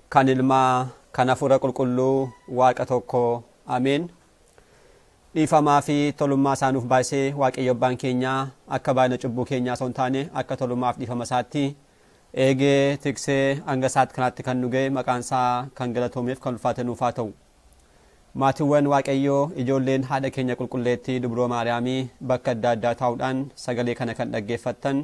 kan Ilmaa, kan Hafuura Qulqulluu, Waaqa tokko. Ameen. Dhiifamaa fi tolummaa isaa nuuf baay'isee Waaqayyo Abbaan keenya akka baay'ina cubbuu keenyaa osoo hin taane akka tolummaaf dhiifama isaatti eegee tiksee hanga isaatti kanaatti kan nu ga'e maqaan isaa kan galatoomeef kan ulfaate nuuf haa ta'u. Maatiiwwan Waaqayyoo, ijoolleen haadha keenya qulqulleettii Dubroo Maariyaamii bakka adda addaa taa'uudhaan sagalee kana kan dhaggeeffattan,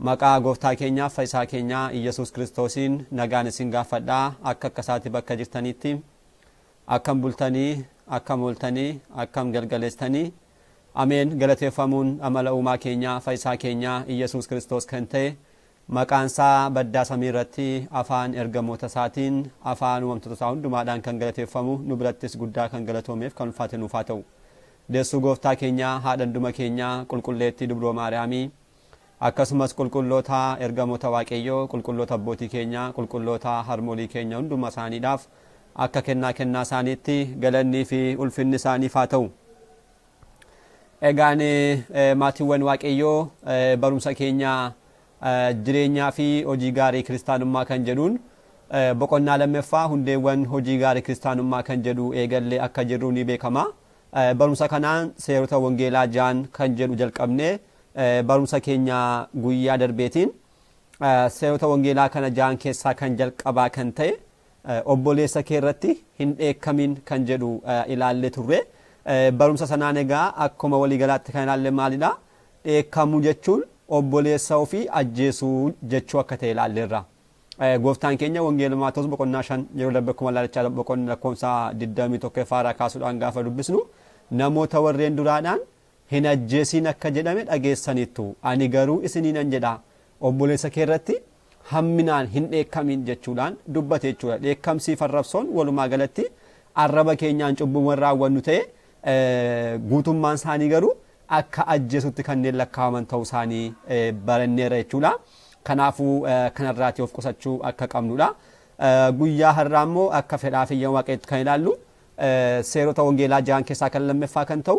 maqaa gooftaa keenyaaf fayyisaa keenyaa Iyyasuus Kiristoosiin nagaan isin gaafadhaa. Akka akka isaatti bakka jirtanitti akkam bultanii, akkam ooltanii, akkam galgaleessitanii? Ameen. Galateeffamuun amala uumaa keenyaa fayyisaa keenyaa Iyyasuus Kiristoos kan ta'e maqaan isaa baddaa samii irratti afaan ergamoota isaatiin, afaan uumamtoota isaa hundumaadhaan kan galateeffamu, nu birattis guddaa kan galatoomeef kan ulfaate nuuf haa ta'u. Deessuu gooftaa keenyaa, haadha hunduma keenyaa, qulqulleettii Dubroo Maariyaamii, akkasumas qulqulloota ergamoota Waaqayyoo, qulqulloota abbootii keenyaa, qulqulloota harmoolii keenya hunduma isaaniidhaaf akka kennaa kennaa isaaniitti galannii fi ulfinni isaaniif haa ta'u. Egaan maatiiwwan Waaqayyoo, barumsa keenya jireenyaa fi hojii gaarii kiristaanummaa kan jedhuun boqonnaa lammaffaa, hundeewwan hojii gaarii kiristaanummaa kan jedhu eegallee akka jirru ni beekama. Barumsa kanaan seerota wangeelaa ja'an kan jedhu jalqabnee, barumsa keenya guyyaa darbeetiin seerota wangeelaa kana ja'an keessaa kan jalqabaa kan ta'e obboleessa kee irratti hin dheekkamin kan jedhu ilaallee turre. Barumsa sanaan egaa akkuma waliigalaatti kan ilaalle maalidha? Dheekkamuu jechuun obboleessa ofii ajjeesuu jechuu akka ta'e ilaalleerra. Gooftaan keenya Wangeela Maatewos boqonnaa 5 yeroo darbe akkuma ilaalichaa boqonnaa lakkoofsa 21 irraa kaasuudhaan gaafa dubbisnu, namoota warreen duraadhaan hin ajjeesiin akka jedhame dhageessaniittu. Ani garuu isiniinan jedha, obboleessa kee irratti hamminaan hin dheekkamin jechuudhaan dubbate jechuudha. Dheekkamsii farrabsoon walumaa galatti arraba keenyaan cubbuuwwan raawwannu ta'e guutummaan isaanii garuu akka ajjeesutti kanneen lakkaa'aman ta'uu isaanii baranneera jechuudha. Kanaafuu kanarraatii of qusachuu akka qabnudha. Guyyaa har'aa immoo akka fedhaa fi Waaqayyootti kan ilaallu seerota wangeelaa ja'an keessaa kan lammaffaa kan ta'u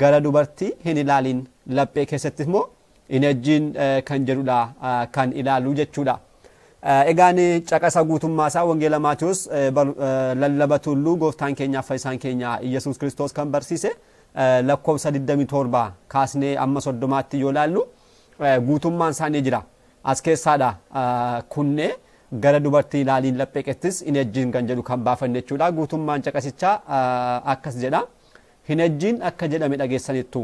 gara dubartii hin ilaaliin, laphee keessatti immoo hin ejjiin kan jedhudha kan ilaallu jechuudha. Egaan caqasa guutummaa isaa Wangeela Maatiyus lallaba tulluu gooftaan keenyaaf fayyisaan keenya Iyyasuus Kiristoos kan barsiise lakkoofsa 27 kaasnee amma 30tti yoo ilaallu guutummaan isaanii jira. As keessaadha kunnee gara dubartii ilaaliin, laphee keessattis hin ejjiin kan jedhu kan baafanne jechuudha. Guutummaan caqasichaa akkas jedha. Hin ejjiin akka jedhame dhageessanittu.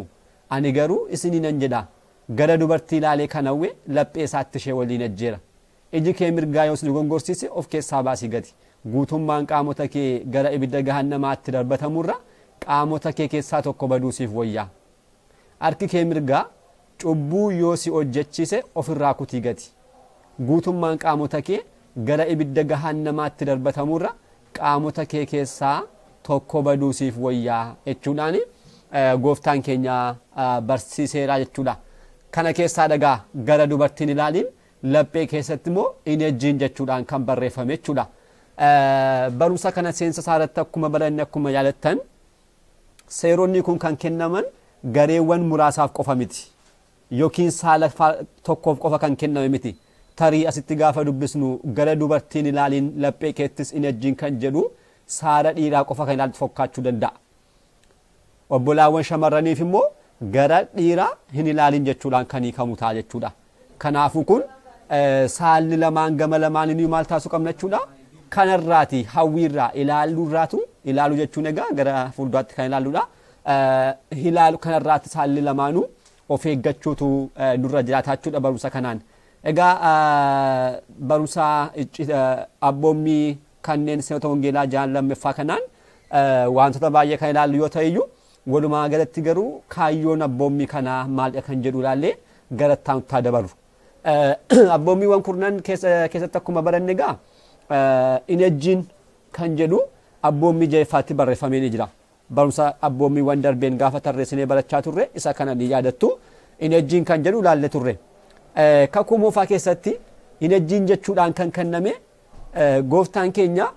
Ani garuu isiniinan jedha. Gara dubartii ilaalee kan hawwe laphee isaatti ishee waliin ejjeera. Iji kee mirgaa yoo si dogongorsiise of keessaa baasii gati. Guutummaan qaamota kee gara ibidda gahannamaatti darbatamurra qaamota kee keessaa tokko baduu siif wayyaa. Harki kee mirgaa cubbuu yoo si hojjechiise ofirraa kutii gati. Guutummaan qaamota kee gara ibidda gahannamaatti darbatamurra qaamota kee keessaa tokko baduu siif wayyaa jechuudhaan gooftaan keenya barsiiseera jechuudha. Kana keessaa dhagaa gara dubartiin ilaaliin, laphee keessatti immoo hin ejjiin jechuudhaan kan barreeffame jechuudha. Barumsa kana seensa isaa irratti akkuma baranne, akkuma yaadattan, seeronni kun kan kennaman gareewwan muraasaaf qofa miti. Yookiin saala tokkoof qofa kan kenname miti. Tarii asitti gaafa dubbisnu gara dubartiin ilaaliin, laphee keettis hin ejjiin kan jedhu saala dhiiraa qofa kan ilaaltu fakkaachuu danda'a. Obbolaawwan shamarraniif immoo gara dhiiraa hin ilaalin jechuudhaan kan hiikamu ta'a jechuudha. Kanaafuu kun saalli lamaan gama lamaaniin maal taasisuu qabna jechuudha. Kanarraati hawwiirraa ilaaluurraatu, ilaaluu jechuun egaa gara fuulduraatti kan ilaalluudha. Ilaalu kanarraati saalli lamaanuu of eeggachuutu nurra jiraata jechuudha barumsa kanaan. Egaa barumsa abboommii kanneen seerota wangeelaa ja'an lammaffaa kanaan wantoota baay'ee kan ilaallu yoo ta'e iyyuu, walumaa galatti garuu kaayyoon abboommii kanaa maalidha kan jedhu ilaallee gara itti dabarru. Abboommiiwwan kurnan keessatti akkuma baranne egaa hin ejjiin kan jedhu abboommii ja'affaatti barreeffamee ni jira. Barumsa abboommiiwwan darbeen gaafa tarreessinee barachaa turre isa kana ni yaadattu. Hin ejjiin kan jedhu ilaalle turre. Kakuu Moofaa keessatti hin ejjiin jechuudhaan kan kenname gooftaan keenya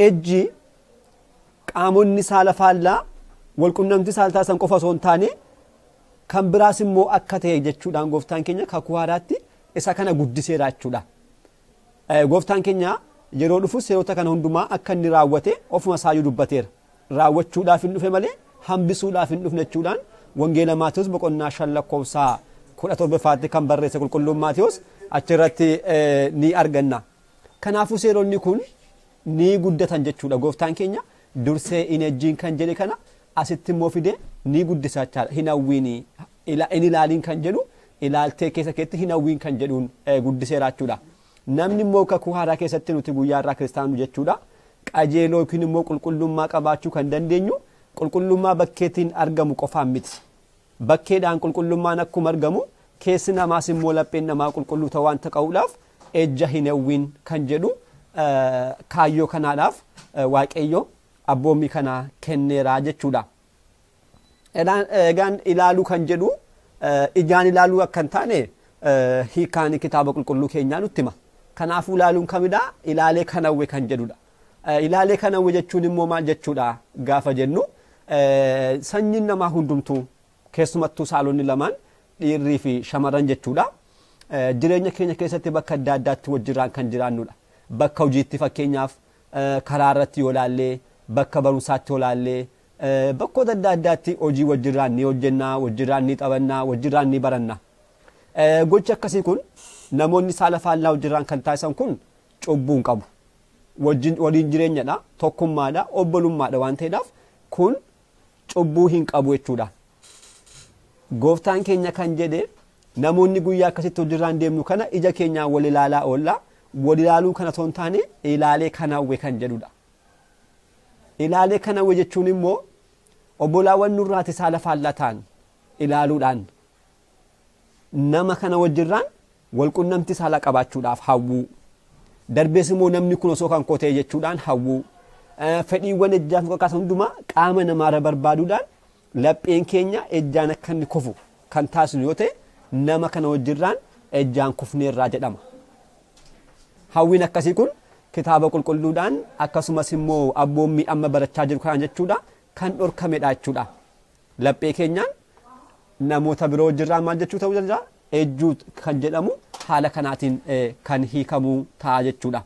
ejji qaamonni saala faallaa walqunnamtii saala taasisan qofa osoo hin taane kan biraas immoo akka ta'e jechuudhaan gooftaan keenya kakuu haaraatti isa kana guddiseera jechuudha. Gooftaan keenya Yeroo dhufu seerota kana hundumaa akka inni raawwate ofuma isaayyuu dubbateera. Raawwachuudhaaf hin dhufe malee hambisuudhaaf hin dhufne jechuudhaan Wangeela Maatewos boqonnaa 5 lakkoofsa 17 kan barreesse qulqulluun Maatewos achirratti ni arganna. Kanaafuu seeronni kun ni guddatan jechuudha. Gooftaan keenya dursee hin ejjiin kan jedhe kana asitti immoo fide ni guddisa jechaadha. Hin hawwiin, hin ilaaliin kan jedhu ilaaltee keessa keetti hin hawwiin kan jedhuun guddiseera jechuudha. Namni immoo kakuu haaraa keessatti nuti guyyaa irraa kiristaanu jechuudha. Qajeeloo yookiin immoo qulqullummaa qabaachuu kan dandeenyu qulqullummaa bakkeetiin argamu qofaan miti. Bakkeedhaan qulqullummaan akkuma argamu keessi namaas immoo lapheen namaa qulqulluu ta'uu waanta qabuudhaaf ejja hin hawwiin kan jedhu kaayyoo kanaadhaaf Waaqayyo abboommii kana kenneera jechuudha. Egaan ilaaluu kan jedhu ijaan ilaaluu akka hin taane hiikaan kitaaba qulqulluu keenyaa nutti hima. Kanaafuu ilaaluun kamidha? Ilaalee kan hawwe kan jedhudha. Ilaalee kan hawwe jechuun immoo maal jechuudha gaafa jennu, sanyiin namaa hundumtuu keessumattuu saalonni lamaan dhiirrii fi shamarran jechuudha. Jireenya keenya keessatti bakka adda addaatti wajjirraan kan jiraannudha. Bakka hojiitti fakkeenyaaf karaa irratti yoo ilaallee, bakka barumsaatti yoo ilaallee, bakkoota adda addaatti hojii wajjirraan ni hojjennaa, wajjirraan ni taphannaa, wajjirraan ni baranna. Gochi akkasii kun namoonni saala faallaa wajjirraan kan taasisan kun cubbuu hin qabu. Waliin jireenyadha, tokkummaadha, obbolummaadha waan ta'eedhaaf kun cubbuu hin qabu jechuudha. Gooftaan keenya kan jedhe namoonni guyyaa akkasitti wajjirraan deemnu kana ija keenyaan wal ilaalaa oolla. Wal ilaaluu kana osoo hin taane ilaalee kan hawwe kan jedhudha. Ilaalee kan hawwe jechuun immoo obbolaawwan nurraati saala faallaa ta'an ilaaluudhaan nama kana wajjirraan wal qunnamtii saalaa qabaachuudhaaf hawwuu. Darbees immoo namni kun osoo kan koo ta'e jechuudhaan hawwuu. Fedhiiwwan ejjaaf nu kakaasan hundumaa qaama namaarra barbaaduudhaan lapheen keenya ejjaan akka inni kufu kan taasisnu yoo ta'e nama kana wajjirraan ejjaan kufneerraa jedhama. Hawwiin akkasii kun kitaaba qulqulluudhaan akkasumas immoo abboommii amma barachaa jiru kanaan jechuudha kan dhorkamedha jechuudha. Laphee keenyaan namoota biroo wajjirraan maal jechuu ta'uu danda'a? Ejjuu kan jedhamu haala kanaatiin kan hiikamuu ta'a jechuudha.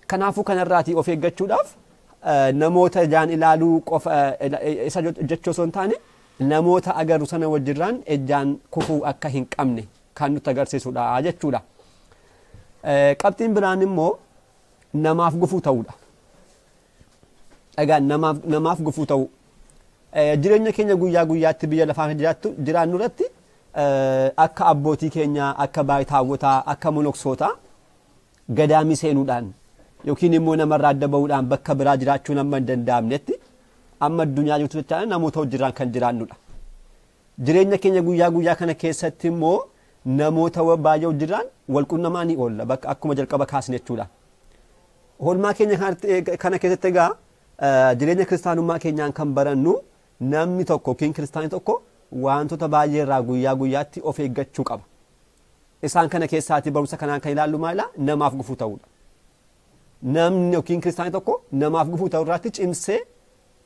Kanaafuu kanarraatii of eeggachuudhaaf namoota ijaan ilaaluu qofa isa jechuu osoo hin taane namoota agarru sana wajjirraan ejjaan kufuu akka hin qabne kan nutti agarsiisudha jechuudha. Qabxiin biraan immoo namaaf gufuu ta'uudha. Egaa namaaf gufuu ta'uu. Jireenya keenya guyyaa guyyaatti biyya lafaa jiraannu irratti akka abbootii keenya, akka baayitaawwotaa, akka monoksootaa gadaamii seenuudhaan yookiin immoo namarraa adda bahuudhaan bakka biraa jiraachuun amma hin danda'amnetti amma addunyaa jirtu jechaadha namoota wajjirraan kan jiraannudha. Jireenya keenya guyyaa guyyaa kana keessatti immoo namoota baay'ee wajjirraan wal qunnamaa ni oolla bakka akkuma jalqaba kaasne jechuudha. Oolmaa keenya kana keessatti egaa jireenya kiristaanummaa keenyaan kan barannu namni tokko yookiin kiristaanni tokko wantoota baay'ee irraa guyyaa guyyaatti of eeggachuu qaba. Isaan kana keessaati barumsa kanaan kan ilaallu maala namaaf gufuu ta'uudha. Namni yookiin kiristaanni tokko namaaf gufuu ta'uu irraatti cimsee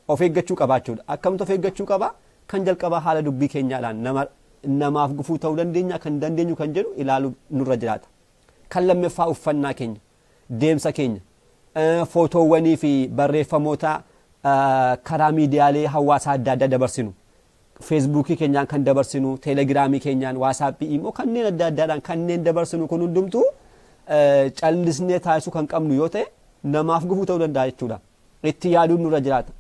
of eeggachuu qaba jechuudha. Akkamitti of eeggachuu qaba? Kan jalqabaa haala dubbii keenyaadhaan namaaf gufuu ta'uu dandeenya kan dandeenyu kan jedhu ilaaluu nurra jiraata. Kan lammaffaa uffannaa keenya, deemsa keenya, footoowwanii fi barreeffamoota karaa miidiyaalee hawaasaa adda addaa dabarsinu. Feesbuukii keenyaan kan dabarsinu, teelegiraamii keenyaan, waasaappii immoo kanneen adda addaadhaan kanneen dabarsinu kun hundumtuu callisnee taasisuu kan qabnu yoo ta'e namaaf gufuu ta'uu danda'a jechuudha. Itti yaaduun nurra jiraata.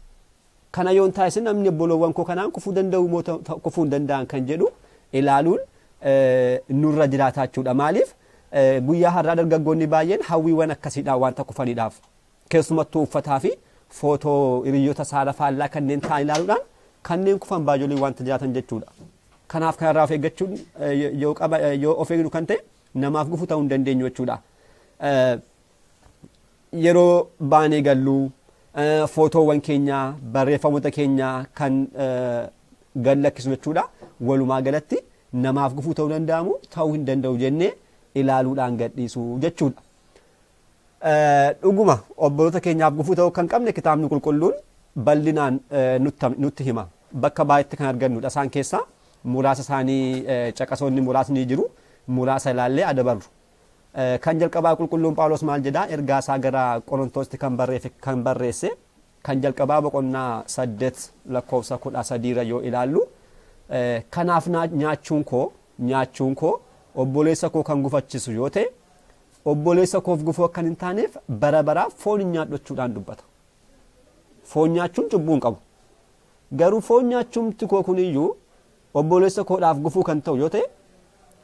Kana yoon taasisan namni obboloowwan koo kanaan kufuu danda'u moo kufuu hin danda'an kan jedhu ilaaluun nurra jiraata jechuudha. Maaliif guyyaa har'aa dargaggoonni baay'een hawwiiwwan akkasiidhaan wanta kufaniidhaaf keessumattuu uffataa fi footoo hiriyoota saala faallaa kanneen ta'an ilaaluudhaan kanneen kufan baay'ee wanta jiraatan jechuudha. Kanaaf kanarraa of eeggachuun yoo of eegnu kan ta'e namaaf gufuu ta'uu hin dandeenyu jechuudha. Yeroo baanee galluu footoowwan keenya barreeffamoota keenya kan gad lakkisu jechuudha. Walumaa galatti namaaf gufuu ta'uu danda'amu ta'uu hin danda'u jennee ilaaluudhaan gadhiisuu jechuudha. Dhuguma obboloota keenyaaf gufuu ta'uu kan qabne kitaabni qulqulluun bal'inaan nutti hima. Bakka baay'eetti kan argannudha. Isaan keessaa muraasa isaanii caqasoonni muraasni jiru. Muraasa ilaallee adabarru. Kan jalqabaa qulqulluun Phaawulos maal jedhaa ergaa isaa gara Qorontositti kan barreesse kan jalqabaa boqonnaa 8 lakkoofsa 13 irra yoo ilaallu, kanaaf nyaachuun koo obboleessa koo kan gufachiisu yoo ta'e obboleessa koof gufuu akka hin taaneef bara baraaf foon hin nyaadhu jechuudhaan dubbata. Foon nyaachuun cubbuu hin qabu. Garuu foon nyaachuumti koo kuniyyuu obboleessa koodhaaf gufuu kan ta'u yoo ta'e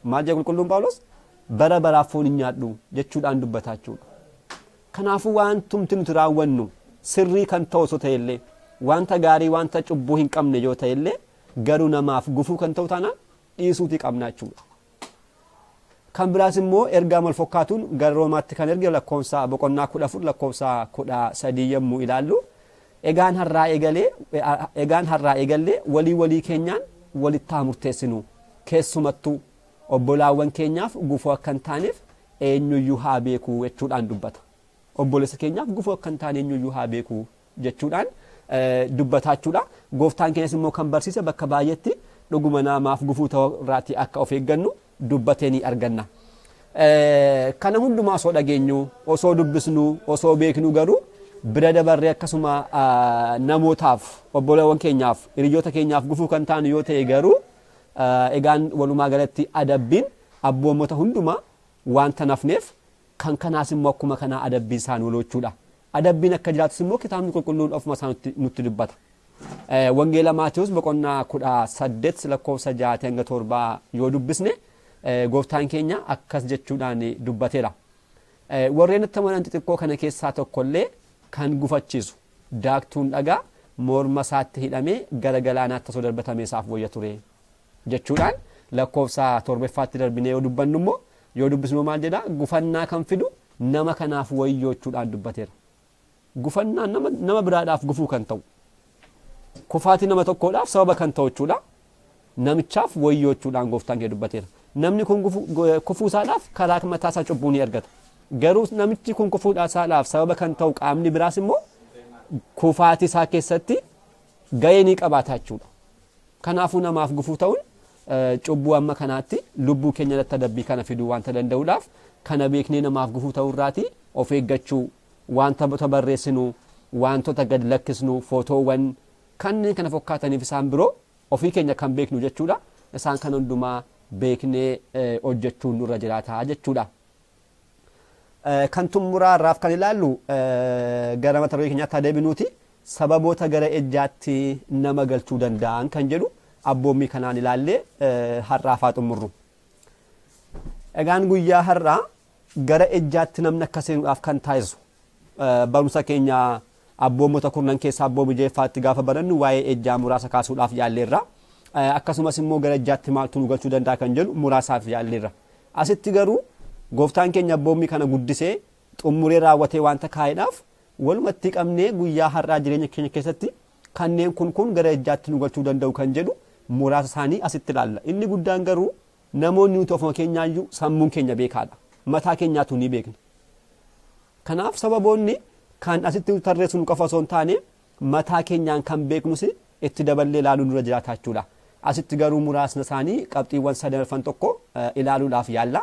maal jedha qulqulluun Phaawulos? Bara baraaf foon hin nyaadhu jechuudhaan dubbata jechuudha. Kanaafuu wantumti nuti raawwannu sirrii kan ta'u osoo ta'ellee, wanta gaarii wanta cubbuu hin qabne yoo ta'ellee garuu namaaf gufuu kan ta'u taanaan dhiisuutii qabna jechuudha. Kan biraas immoo ergaa wal fakkaatuun gara Roomaatti kan erge lakkoofsa boqonnaa 14 lakkoofsa 13 yommuu ilaallu, egaan har'aa eegallee walii walii keenyaan walitti haa murteessinu, keessumattuu obbolaawwan keenyaaf gufuu akka hin taaneef eenyuyyuu haa beeku jechuudhaan dubbata. Obboleessa keenyaaf gufuu akka hin taane eenyuyyuu haa beeku jechuudhaan dubbataa jechuudha. Gooftaan keenyas immoo kan barsiise bakka baay'eetti dhuguma namaaf gufuu ta'uu irraatii akka of eeggannu dubbatee ni arganna. Kana hundumaa osoo dhageenyu, osoo dubbisnu, osoo beeknu garuu bira dabarree akkasuma namootaaf, obboleewwan keenyaaf, hiriyoota keenyaaf gufuu kan taanu yoo ta'e garuu egaan walumaa galatti adabbiin abboommota hundumaa wanta nafneef kan kanaas immoo akkuma kanaa adabbiin isaan oolchuudha. Adabbiin akka jiraatus immoo kitaabni qulqulluun ofuma isaa nutti dubbata. Wangeela Maatewos boqonnaa 18 lakkoofsa 6 hanga 7 yoo dubbisne gooftaan keenya akkas jechuudhaan dubbateera. Warreen itti amanan xixiqqoo kana keessaa tokkollee kan gufachiisu daaktuun dhagaa morma isaatti hidhamee gara galaanaatti osoo darbatamee isaaf wayya ture jechuudhaan lakkoofsa 7ffaatti darbinee yoo dubbannu immoo yoo dubbisnu maal jedha? Gufannaa kan fidu nama kanaaf wayyoo jechuudhaan dubbateera. Gufannaan nama biraadhaaf gufuu kan ta'u, kufaatii nama tokkodhaaf sababa kan ta'u jechuudha. Namichaaf wayyoo jechuudhaan gooftaan kee dubbateera. Namni kun kufuu isaadhaaf karaa mataa isaa cubbuu ni argata. Garuu namichi kun kufuu isaadhaaf sababa kan ta'u qaamni biraas immoo kufaatii isaa keessatti gahee ni qabaata jechuudha. Kanaafuu namaaf gufuu ta'uun cubbuu amma kanaatti lubbuu keenya irratti adabbii kana fiduu wanta danda'uudhaaf kana beeknee namaaf gufuu ta'uu irraatii of eeggachuu, wanta barreessinu, wantoota gad lakkisnu, footoowwan kanneen kana fakkaataniif isaan biroo ofii keenya kan beeknu jechuudha. Isaan kan hundumaa beeknee hojjechuun nurra jiraata jechuudha. Kan xumuraa irraaf kan ilaallu gara mata duree keenyaatti adeemnuuti. Sababoota gara ejjaatti nama galchuu danda'an kan jedhu abboommii kanaan ilaallee har'aaf haa xumurru. Egaan guyyaa har'aa gara ejjaatti namni akka seenuudhaaf kan taasisu barumsa keenya abboommota kurnan keessaa abboommii ja'affaatti gaafa barannu waa'ee ejjaa muraasa kaasuudhaaf yaalleerra. Akkasumas immoo gara ejjaatti maaltu nu galchuu danda'a kan jedhu muraasaaf yaalleerra. Asitti garuu gooftaan keenya abboommii kana guddisee xumuree raawwatee wanta kaa'eedhaaf walumatti qabnee guyyaa har'aa jireenya keenya keessatti kanneen kun gara ejjaatti nu galchuu danda'u kan jedhu muraasa isaanii asitti ilaalla. Inni guddaan garuu namoonni nuti ofuma keenyaayyuu sammuun keenya beekaadha. Mataa keenyaatu ni beekna. Kanaaf sababoonni kan asitti tarreessu nu qofa osoo hin taane mataa keenyaan kan beeknus itti daballee ilaaluu nurra jiraata jechuudha. Asitti garuu muraasni isaanii qabxiiwwan sadarfan tokko ilaaluudhaaf yaalla.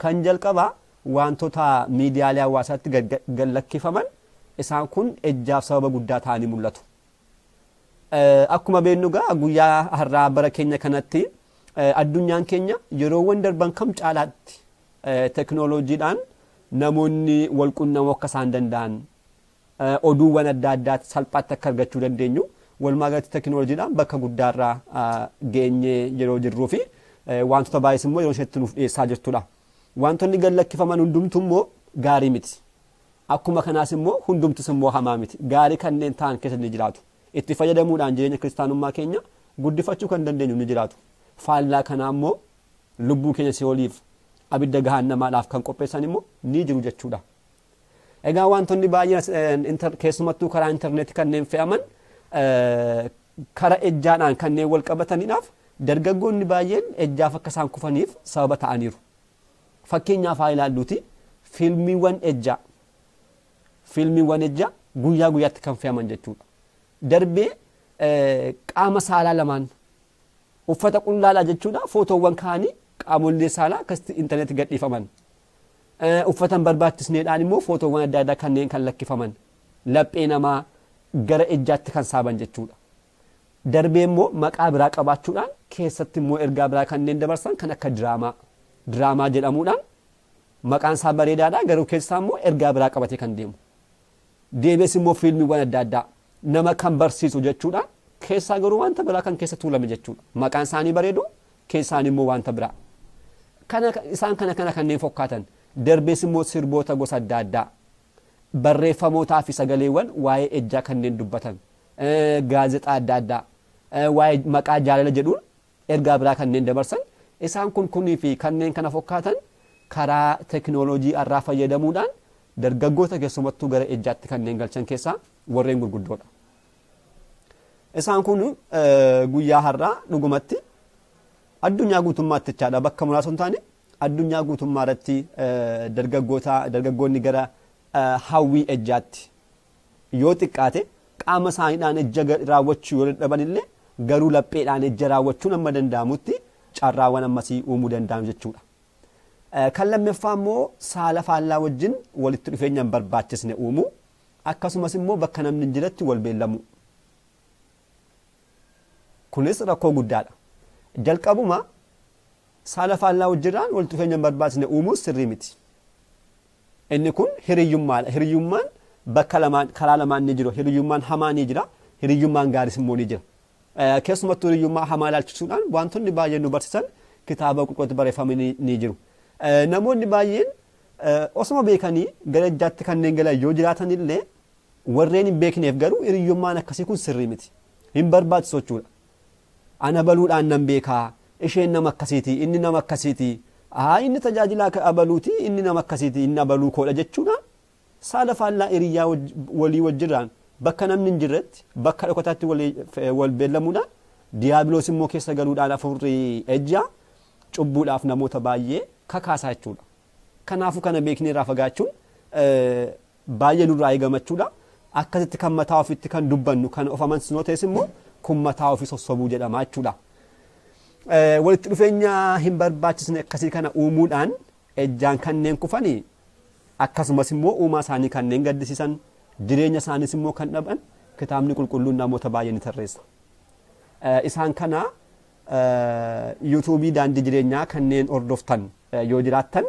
Kan jalqabaa wantoota miidiyaalee hawaasaatti gad lakkifaman isaan kun ejjaaf sababa guddaa ta'anii mul'atu. Akkuma beeknu egaa guyyaa har'aa bara keenya kanatti addunyaan keenya yeroowwan darban kam caalaatti teknooloojiidhaan namoonni wal qunnamuu akka isaan danda'an, oduuwwan adda addaa salphaatti akka argachuu dandeenyu walumaa galatti teknooloojiidhaan bakka guddaarraa geenyee yeroo jirruu fi wantoota baay'ees immoo yeroo isheetti nuuf dhiyeessaa jirtudha. Wantoonni gad lakkifaman hundumtu immoo gaarii miti. Akkuma kanaas immoo hundumtus immoo hamaa miti. Gaarii kanneen ta'an keessa ni jiraatu. Itti fayyadamuudhaan jireenya kiristaanummaa keenya guddifachuu kan dandeenyu ni jiraatu. Faallaa kanaa immoo lubbuu keenya si'ooliif abidda gahaannamaadhaaf kan qopheessan immoo ni jiru jechuudha. Egaa wantoonni baay'een keessumattuu karaa intarneetii kanneen fe'aman karaa ejjaadhaan kanneen wal qabataniidhaaf dargaggoonni baay'een ejjaaf akka isaan kufaniif sababa ta'aniiru. Fakkeenyaaf haa ilaalluuti fiilmiiwwan ejjaa guyyaa guyyaatti kan fe'aman jechuudha. Darbee qaama saalaa lamaan uffata qullaalaa jechuudha footoowwan kaanii qaamolee saalaa akkasitti intarneetii gadhiifaman. Uffata hin barbaachisneedhaan immoo footoowwan adda addaa kanneen kan lakkifaman laphee namaa gara ejjaatti kan saaban jechuudha. Darbee immoo maqaa biraa qabaachuudhaan keessatti immoo ergaa biraa kanneen dabarsan kan akka diraamaa jedhamuudhaan maqaan isaa bareedaadha, garuu keessaa immoo ergaa biraa qabatee kan deemu. Deebiis immoo fiilmiiwwan adda addaa nama kan barsiisu jechuudha. Keessaa garuu wanta biraa kan keessa tuulame jechuudha. Maqaan isaanii bareedu, keessaan immoo wanta biraa. Kana isaan kana kanneen fakkaatan. Darbees immoo sirboota gosa adda addaa, barreeffamootaa fi sagaleewwan waa'ee ejjaa kanneen dubbatan, gaazexaa adda addaa waa'ee maqaa jaalala jedhuun ergaa biraa kanneen dabarsan, isaan kun kunii fi kanneen kana fakkaatan karaa teknooloojii irraa fayyadamuudhaan dargaggoota keessumattuu gara ejjaatti kanneen galchan keessaa warreen gurguddoodha. Isaan kun guyyaa har'aa dhugumatti addunyaa guutummaatti jechaadha, bakka muraasa hin taane addunyaa guutummaa irratti dargaggoonni gara hawwii ejjaatti yoo xiqqaate qaama isaaniidhaan ejja raawwachuu yoo dadhaban illee garuu lapheedhaan ejja raawwachuun amma danda'amutti carraawwan ammasii uumuu danda'amu jechuudha. Kan lammaffaa immoo saala faallaa wajjin walitti dhufeenya hin barbaachisne uumuu, akkasumas immoo bakka namni hin jiretti wal beellamuu. Kunis rakkoo guddaadha. Jalqabuma saala faallaa wajjirraan walitti dhufeenya hin barbaachisne uumuus sirrii miti. Inni kun hiriyyummaadha. Hiriyyummaan bakka lamaan, karaa lamaan ni jiru. Hiriyyummaan hamaa ni jira, hiriyyummaan gaariis immoo ni jira. Keessumattuu hiriyyummaa hamaa ilaalchisuudhaan wantoonni baay'een nu barsiisan kitaaba qulqulluutti barreeffamanii ni jiru. Namoonni baay'een osuma beekanii gara ejjaatti kanneen galan yoo jiraatan illee warreen hin beekneef garuu hiriyyummaan akkasii kun sirrii miti. Hin barbaachisu jechuudha. Ana baluudhaan nan beekaa, isheen nama akkasiiti, inni nama akkasiiti, inni tajaajilaa abaluuti, inni nama akkasiiti, inni abaluu koodha jechuudhaan saala faallaa hiriyyaa walii wajjirraan bakka namni hin jirretti bakka dhokataatti wal beellamuudhaan diyaabiloos immoo keessa galuudhaan afurri ejjaa cubbuudhaaf namoota baay'ee kakaasaa jechuudha. Kanaafuu kana beeknee irraa fagaachuun baay'ee nurraa eegamachuudha. Akkasitti kan mataa ofiitti kan dubbannu kan of amansiisnu ta'es immoo kun mataa ofii sossobuu jedhama jechuudha. Walitti dhufeenya hin barbaachisne akkasii kana uumuudhaan ejjaan kanneen kufanii akkasumas immoo uumaa isaanii kanneen gaddisiisan jireenya isaaniis immoo kan dhaban kitaabni qulqulluun namoota baay'ee ni tarreessa. Isaan kana yuutuubii daandii jireenyaa kanneen hordoftan yoo jiraattan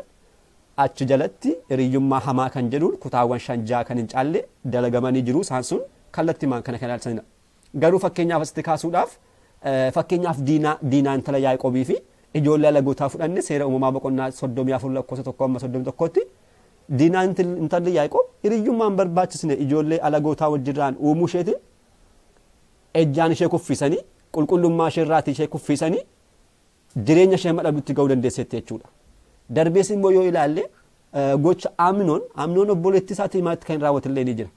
achi jalatti hiriyyummaa hamaa kan jedhuun kutaawwan 5-6 kan hin caalle dalagamanii jiru. Isaan sun kallattiimaan kana kan ilaalchisanidha. Garuu fakkeenyaaf asitti kaasuudhaaf fakkeenyaaf Diinaa intala Yaaqoobii fi ijoollee alagootaa fudhanne seera uumamaa boqonnaa 34 lakkoofsa 1 amma 31tti Diinaa intalli Yaaqoob hiriyyummaan barbaachisne ijoollee alagootaa wajjirraan uumuu isheetiin ejjaan ishee kuffisanii qulqullummaa ishee irraatii ishee kuffisanii jireenya ishee madhabdutti ga'uu dandeesseetti jechuudha. Darbees immoo yoo ilaalle gocha Amnoon obboleettii isaatii maatti kan raawwate illee ni jira.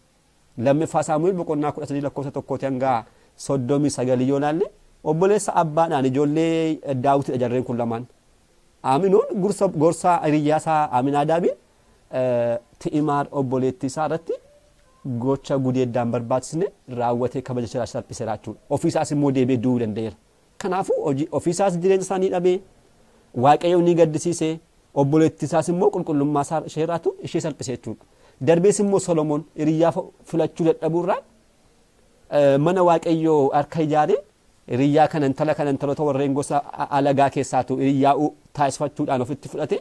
Lammaffaa Saamu'eel boqonnaa 13 lakkoofsa 1 hanga 39 yoo ilaalle obboleessa abbaadhaan ijoollee Daawitidha jarreen kun lamaan. Amnoon gorsaa hiriyyaa isaa Aminaadaabiin Ti'imaar obboleettii isaa irratti gocha gudeeddaan barbaachisne raawwatee kabaja isaa salphiseera jechuudha. Ofiisaas immoo deebi'ee du'uu danda'eera. Kanaafuu ofiisaas jireenya isaanii dhabee Waaqayyo ni gaddisiise, obboleettii isaas immoo qulqullummaa isaa ishee irraatu ishee salphise jechuudha. Darbees immoo Solomoon hiriyyaa filachuu dadhabuurraa mana Waaqayyoo harka ijaaree hiriyyaa kana intala kana intaloota warreen gosa alagaa keessaatu hiriyyaa taasifachuudhaan ofitti fudhate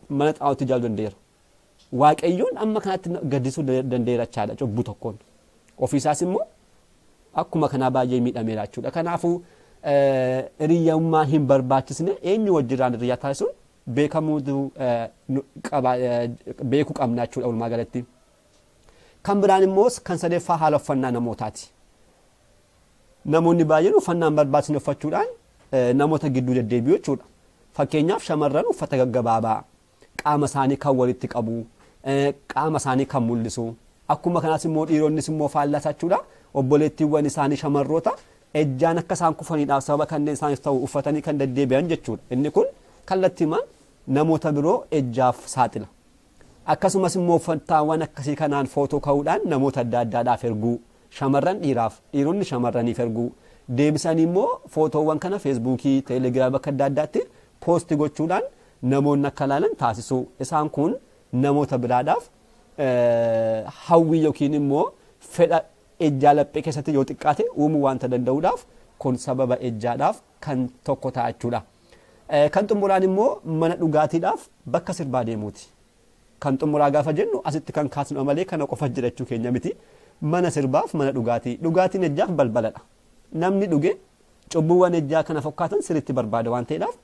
mana xaa'ootti ijaaruu danda'eera. Waaqayyoon amma kanatti gaddisuu danda'eera jechaadha cubbuu tokkoon. Ofiisaas immoo akkuma kanaa baay'ee miidhameera jechuudha. Kanaafuu hiriyyummaa hin barbaachisne eenyu wajjirraan hiriyyaa taasisuun beekamuutu beekuu qabna jechuudha walumaa galatti. Kan biraan immoo kan sadeeffaa haala uffannaa namootaati. Namoonni baay'een uffannaa hin barbaachisne uffachuudhaan namoota gidduu deddeebi'u jechuudha. Fakkeenyaaf shamarran uffata gaggabaabaa qaama isaanii kan walitti qabu, qaama isaanii kan mul'isu. Akkuma kanaas immoo dhiironnis immoo faallaa jechuudha. Obboleettiiwwan isaanii shamarroota ejjaan akka isaan kufaniidhaaf sababa kanneen isaaniif ta'u uffatanii kan deddeebi'an jechuudha. Inni kun kallattiimaan namoota biroo ejjaaf saaxila. Akkasumas immoo uffataawwan akkasii kanaan footoo ka'uudhaan namoota adda addaadhaaf erguu, shamarran dhiiraaf, dhiironni shamarraniif erguu, deebisanii immoo footoowwan kana feesbuukii, teelegiraamii bakka adda addaatti poosti gochuudhaan namoonni akka ilaalan taasisuu. Isaan kun namoota biraadhaaf hawwii yookiin immoo fedha ejjaa laphee keessatti yoo xiqqaate uumuu waanta danda'uudhaaf kun sababa ejjaadhaaf kan tokko ta'a jechuudha. Kan xumuraan immoo mana dhugaatiidhaaf bakka sirbaa deemuuti. Kan xumuraa gaafa jennu asitti kan kaasnu malee kana qofa jira jechuu keenya miti. Mana sirbaaf mana dhugaatii. Dhugaatiin ejjaaf balbaladha. Namni dhuge cubbuuwwan ejjaa kana fakkaatan sirriitti barbaada waan ta'eedhaaf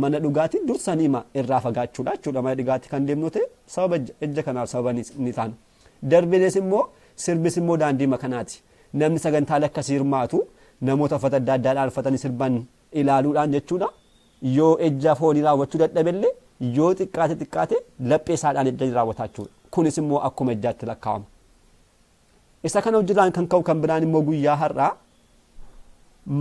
mana dhugaatii dursanii irraa fagaachuudha jechuudha. Mana dhugaatii kan deemnu ta'e sababa ejja kanaaf sababa ni taana. Darbinees immoo sirbis immoo daandii makanaati. Namni sagantaalee akkasii hirmaatu namoota uffata adda addaadhaan uffatanii sirban ilaaluudhaan jechuudha. Yoo ejja foonii raawwachuu dadhabellee yoo xiqqaate xiqqaate laphee isaadhaan ejja raawwataa jechuudha. Kunis immoo akkuma ejjaatti lakkaa'ama. Isa kana hojiidhaan kan ka'u kan biraan immoo guyyaa har'aa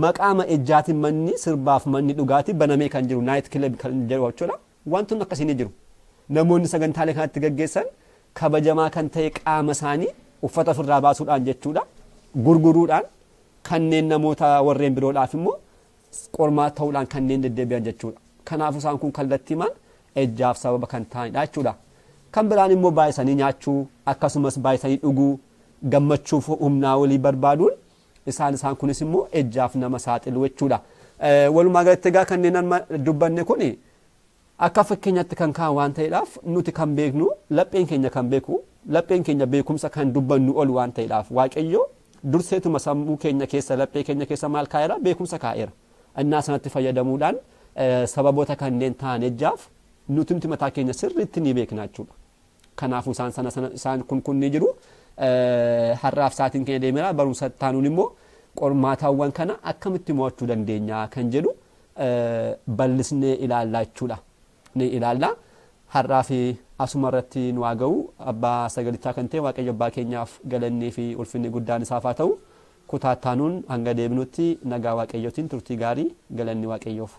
maqaama ejjaatiin manni sirbaaf manni dhugaatii banamee kan jiru night club kan jedhu jechuudha. Wantoonni akkasii ni jiru. Namoonni sagantaalee kanatti gaggeessan kabajamaa kan ta'e qaama isaanii uffata ofirraa baasuudhaan jechuudha. Gurguruudhaan kanneen namoota warreen biroodhaaf immoo qormaata ta'uudhaan kanneen deddeebi'an jechuudha. Kanaafuu isaan kun kallattiimaan ejjaaf sababa kan ta'anidha jechuudha. Kan biraan immoo baay'isanii nyaachuu akkasumas baay'isanii dhuguu gammachuuf humnaa olii barbaaduun isaan kunis immoo ejjaaf nama saaxilu jechuudha. Walumaa galatti egaa kanneen amma dubbanne kun akka fakkeenyaatti kan ka'an waan ta'eedhaaf nuti kan beeknu lapheen keenya kan beeku lapheen keenya beekumsa kan dubbannu ol waan ta'eedhaaf Waaqayyo durseetuma sammuu keenya keessa laphee keenya keessa maal kaa'eera beekumsa kaa'eera. Innaa sanatti fayyadamuudhaan sababoota kanneen ta'an ejjaaf nuti mataa keenya sirriitti ni beekna jechuudha. Kanaafuu isaan sana isaan kun ni jiru. Har'aaf sa'aatiin keenya deemeera barumsa taanuun immoo qormaataawwan kana akkamitti mo'achuu dandeenya kan jedhu bal'isnee ilaallaa jechuudha. Ni ilaalla. Har'aa fi asuma irratti nu haa ga'u abbaa sagalichaa kan ta'e Waaqayyo abbaa keenyaaf galannii fi ulfinni guddaan isaaf haa ta'u. Kutaa taanuun hanga deebinutti nagaa Waaqayyootiin turtii gaarii galanni Waaqayyoof.